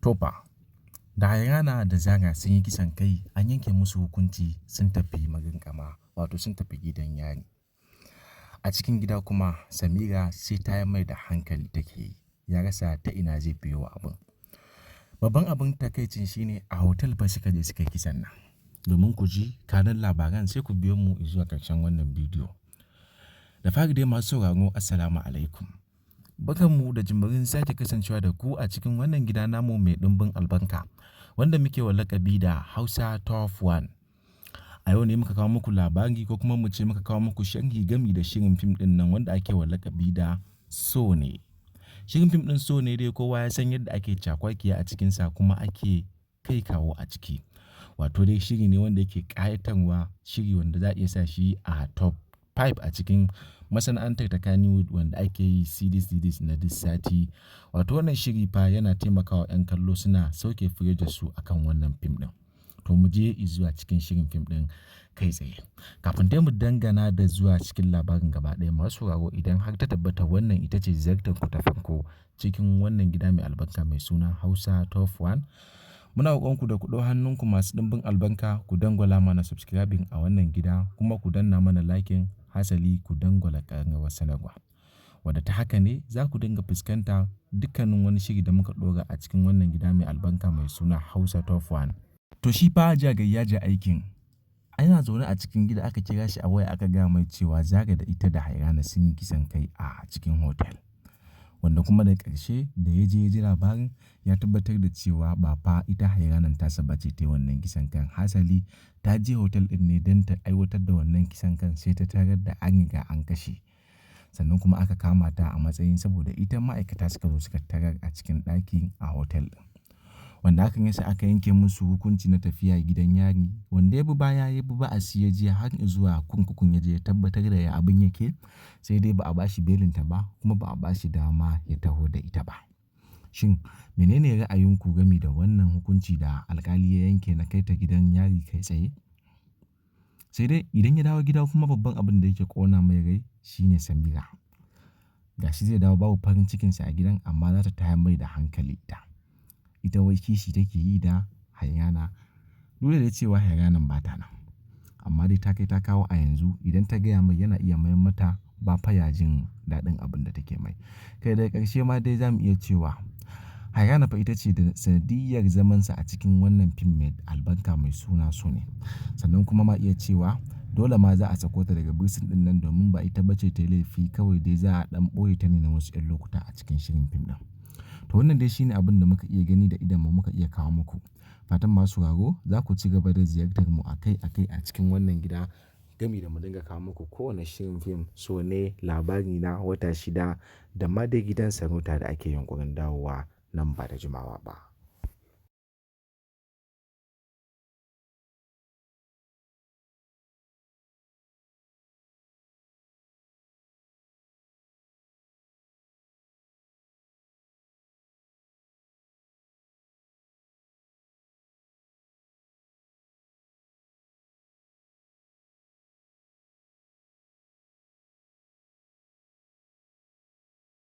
To fa, da Hairana da Zara sun yi kisan kai, an yanke musu hukunci, sun tafi marinƙama, wato sun tafi gidan yari. A cikin gida kuma Samira sai tayar mai da hankali take yi, ya rasa ta ina zai biyo abin. Babban abin takaicin shine a hotel fa suka je suka yi kisan nan. Domin ku ji kanun labaran, sai ku biyo mu zuwa ƙarshen wannan bidiyo. Da fari dai, masu sauraro, assalamu alaikum. Barkanmu da jimirin sake kasancewa da ku a cikin wannan gida namu mai ɗimbin albarka, wanda muke wa lakabi da Hausa Top One. A yau ne muka kawo muku labari, ko kuma mu ce muka kawo muku sharhi gami da shirin fim ɗin nan wanda ake wa lakabi da So Ne. Shirin fim ɗin So Ne dai kowa ya san yadda ake cakwakiya a cikinsa kuma ake kai kawo a ciki. Wato dai shiri ne wanda yake ƙayatarwa, shiri wanda za a iya sa shi a top 5 a cikin masana'antar ta Kannywood wanda ake yi series series na duk sati. Wato wannan shiri fa yana taimakawa 'yan kallo suna sauke su akan wannan fim ɗin. To, mu je zuwa cikin shirin fim ɗin kai tsaye. Kafin dai mu dangana da zuwa cikin labarin gaba ɗaya, masu sauraro, idan har ta tabbata wannan ita ce ziyartar ku ta farko cikin wannan gida mai albarka mai suna Hausa Top One, muna roƙonku da ku ɗau hannunku masu ɗimbin albarka ku dangwala mana subscribing a wannan gida, kuma ku danna mana liking, hasali ku dangwala ƙararrawar sanarwa. Wadda ta haka ne za ku dinga fuskanta dukkanin wani shiri da muka ɗora a cikin wannan gida mai albarka mai suna Hausa Top One. To, shi fa jagayya ja aikin. Ana zaune a cikin gida aka kira shi a waya, aka gaya mai cewa Zara da ita da Hairana sun yi kisan kai a cikin hotel. Wanda kuma da ƙarshe da ya je ya ji labarin, ya tabbatar da cewa ba fa ita Hairanan tasa ba ce ta yi wannan kisan kan. Hasali ta je hotel ɗin ne don ta aiwatar da wannan kisan kan, sai ta tarar da an riga an kashe. Sannan kuma aka kama ta a matsayin saboda ita ma'aikata suka zo suka tarar a cikin ɗaki a hotel ɗin. Wanda hakan ya sa aka yanke musu hukunci na tafiya gidan yari, wanda ya bi baya ya bi ba'asi, ya je har zuwa kurkukun, ya je ya tabbatar da ya abin yake, sai dai ba a bashi belinta ba, kuma ba a bashi dama ya taho da ita ba. Shin menene ra'ayinku game da wannan hukunci da alkali ya yanke na kai ta gidan yari kai tsaye? Sai dai idan ya dawo gida kuma, babban abin da yake ƙona mai rai shine Samira. Gashi zai dawo babu farin cikinsa a gidan, amma za ta tayar mai da hankali ita. Ita wai kishi take yi da Hairana, duk da cewa Hairanan ba ta nan. Amma dai ta kai ta kawo a yanzu idan ta gaya mai, yana iya mayar mata, ba fa ya jin daɗin abin da take mai. Kai, daga ƙarshe ma dai za mu iya cewa Hairana fa ita ce da sanadiyyar zamansa a cikin wannan fim mai albarka mai suna So Ne. Sannan kuma ma iya cewa dole ma za a sako ta daga bursin ɗin nan, domin ba ita ba ce ta yi laifi, kawai dai za a ɗan ɓoye ta ne na wasu 'yan lokuta a cikin shirin fim ɗin. To, wannan dai shine abin da muka iya gani da idonmu muka iya kawo muku. Fatan masu sauraro za ku ci gaba da ziyartar mu akai akai a cikin wannan gida, gami da mu dinga kawo muku kowane shirin fim So Ne, Labari Na Wata Shida, da ma dai Gidan Sarauta da ake yunƙurin dawowa nan ba da jimawa ba.